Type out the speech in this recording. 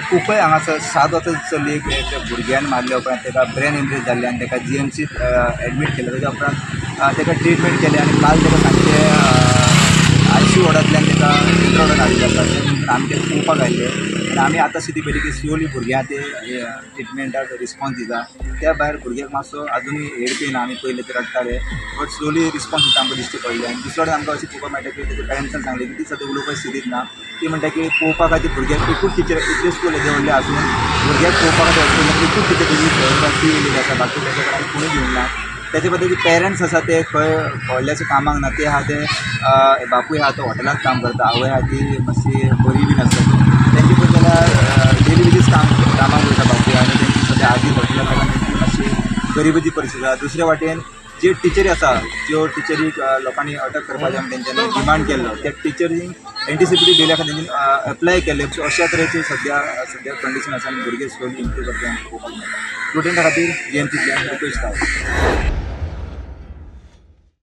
कुंकळे हांगासर 7 वर्सां चलयेक एका भुरग्यान मारल्या उपरांत ताका ब्रेन हेमरेज जाल्ले आनी ताका जीएमसीत एडमीट केलें. ताच्या उपरांत ताका ट्रिटमेंट केलें आनी काल ताका सांजचें आयसीयू वॉर्डांतल्यान ताका जनरल वॉर्डान हाडिल्लें आसा. तें नंतर आमी तें पळोवपाक आयिल्ले आनी आमी आतां स्थिती पळयली की स्लोली भुरग्यां ते ट्रिटमेंटाक रिस्पॉन्स दिता. त्या भायर भुरग्याक मातसो आजुनूय हेड पेन, आमी पयलें ते रडटाले, बट स्लोली रिस्पॉन्स दिता आमकां दिश्टी पडले. आनी दुसरे कडेन आमकां अशें पळोवपाक मेळटा की तेच्या पेरंट्सान सांगलें की ती सद्या उलोवपाची स्थितीत ना. ती म्हणटा की पळोवपा खातीर भुरग्याक एकूच टिचर. इतले स्कूल येदे व्हडलें आसून भुरग्याक पळोवपा खातीर हॉस्पिटलान एकूच टिचर तेजी ती येयलेली आसा, बाकी तेच्या कडेन कोणूय घेवंक ना. तेचे बद्दल पेरंट्स आसा ते खंय व्हडल्याशे कामाक ना. ते आहा ते बापूय आहा तो हॉटेलांत काम करता, आवय आहा ती मातशी बरी बी नासता. तेंची पळयत जाल्यार डेली वेजीस कामाक वयता बापूय आनी तेंची सद्या आजी हॉटेलांत लागून तेंची मातशी गरिबीची परिस्थिती आसा. दुसरे वाटेन ज्यो टिचरी आसा, ज्यो टिचरीक लोकांनी अटक करपाचें म्हण तेंच्यांनी डिमांड केल्लो, त्या टिचरींक एंटीसिपेटरी बेला खातीर तेंच्यांनी एप्लाय केल्ले. अशा तरेची सद्या सद्या कंडिशन आसा आनी भुरगे स्लोली इम्प्रूव करता आमकां पळोवपाक मेळटा. स्टुडंटा खातीर जीएमसींतल्यान रुपेश राव.